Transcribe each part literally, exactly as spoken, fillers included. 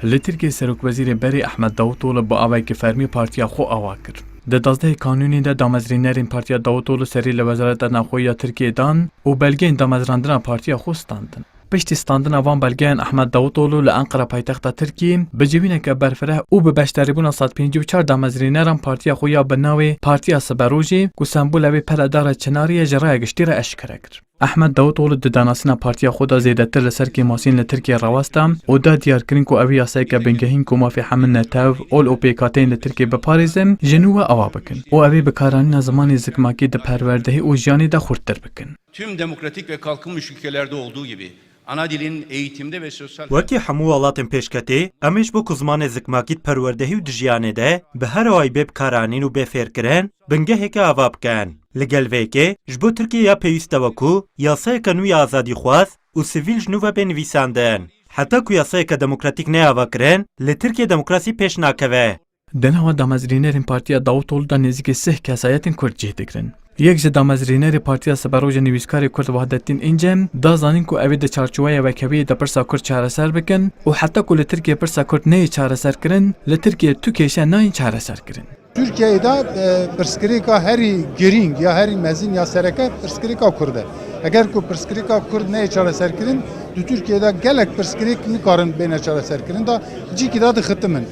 Li Tirkiyê Serokwezîrê berê Ehmed Davutoglu bi awayekî fermî partiya xwe ava kir. Di dazdehê Kanûnê de damezrînerên Partiya Davutoglu serî li Wezareta Navxwe ya Tirkiyê dan û belgeyên damezrandina partiya xwe standin. Piştî standina van belgeyan Ehmed Davutoglu li Enqera paytexta Tirkiyê bi civîneke berfireh û bi beşdarîbûna sed pêncî û çar damezrîneran partiya xwe ya bi navê Partiya Siberojê ku sembola wê pere dara çinarî ye ji raya giştî re eşkere kir. Ehmed Davutoglu di danasîna partiya xwe de zêdetir li ser kêmasiyên li Tirkiyê rawesta û da diyarkirin ku ew ê yasayeke bingehîn ku mafê hemû netew, ol û pêkhateyên li Tirkiyê biparêzin, ji nû ve ava bikin û ew ê bikaranîna zimanê zikmakî di perwerdehî û jiyanê de xurttir bikin. Tüm demokratik ve kalkınmış ülkelerde olduğu gibi ana dilin eğitimde ve sosyal Wekî hemû welatên pêşketî, em ê ji bo ku zimanê zikmakî di perwerdehî û di jiyanê de bi her awayî bê bikaranîn û bê fêrkirin, bingeheke ava bikin. Li gel vê yekê, ji bo Tirkiye ya pêwîst e ku yasayeke nû ya azadîxwaz û sivîl ji nû ve bê nivîsandin. Heta ku yasayeke demokratîk neyava kirin, li Tirkiye demokrasî pêş nakeve. Di nava damezrînerên Partiya Davutoglu de nêzîkî sih kesayetên Kurd cih digirin. Yek ji damezrînerê Partiya Siberojê nivîskarê Kurd Wahdettîn Înce da zanîn ku ew ê di çarçoweya wekheviyê de pirsa Kurd çareser bikin û heta ku li Tirkiyê pirsa Kurd neyê çareserkirin, li Tirkiyê tu kêşe nayên çareserkirin. Tirkiyeyê de, e, pirsgirêka herî girîng ya herî mezin ya sereke pirsgirêka Kurd e. Eger ku pirsgirêka Kurd neyê çareserkirin, di Tirkiyeyê de gelek pirsgirêk nikarin bêne çareserkirin da cîkî de dixitimin.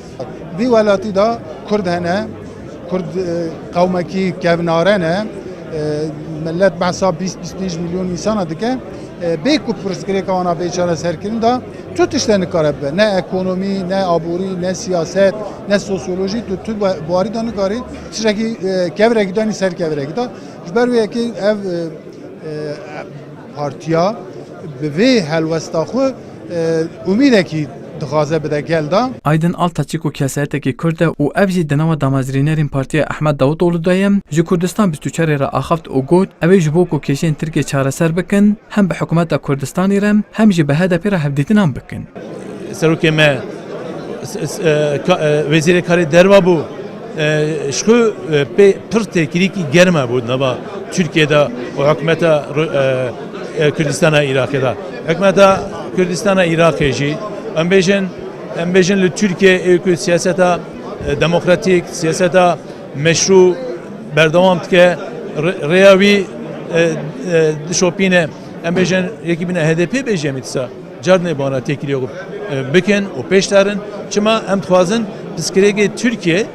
Vî welatî de Kurd hene, Kurd, e, qewmekî kevnare ne, e, millet behsa bîst bîst pênc milyon însana dike. E, bê ku pirsgirêka wana bê çareserkirin de tu tişte nikare bibe. Ne ekonomî, ne aborî, ne siyaset, ne sosyolojî, tu, tu ba-, barî de nikarî tiştekî, e, kevirekî danî ser kevirekî de. Ji ber wê yekê ev, e, e, partiya bi vê helwesta xwe, e, umîdekî dixwaze bide gel de. Aydin Altaçî ku kesayetekî Kurd e û ev jî di nava damezrînerên Partiya Ehmed Davutoglu de ye, ji Kurdistan bîst û çar re axaft û got, ew ê ji bo ku kêşeyên Tirkiyê çareser bikin, hem bi hikûmeta Kurdistanê re, hem jî bi H D P re hevdîtinan bikin. Serokê me, s-, s-, e, ka-, e, wezîrê karê derva bû. E, ji xwe, e, pê pir têkilîkî germ e bû nava Tirkiyê de û hikûmeta Ru-, e, e, Kurdistana Iraqê de. Hikûmeta Kurdistana Iraqê jî, em bêjin, em bêjin li Tirkiyê ê ku siyaseta, e, demokratîk, siyaseta meşrû berdewam dike, rê-, rêya wî, e, e, dişopîne. Em bêjin, yekî bîne H D P bêje em ê dîsa. Carinê bana têkilî, e, bikin û pêş derin. Çima em dixwazin pirsgirêkê Tirkiye,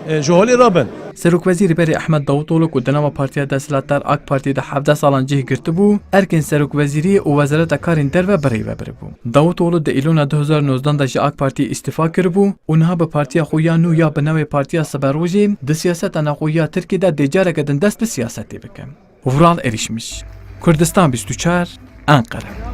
e, ji holê rabin. Serokwezîrê berê Ehmed Davutoglu ku di nava partiya desthilatdar AK Partî de hevdeh salan cih girtibû, erkên serokwezîriyê û wezareta karên derve bi rê ve biribû. Davutoglu di Îlona du hezar nozdan de ji AK Partî îstîfa kiribû û niha bi partiya xwe ya nû ya bi navê Partiya Siberojê di siyaseta navxwe ya Tirkiyê de dê careke din dest bi siyasetê bike. Vural Erişmiş, Kurdistan bîst û çar, Enqere.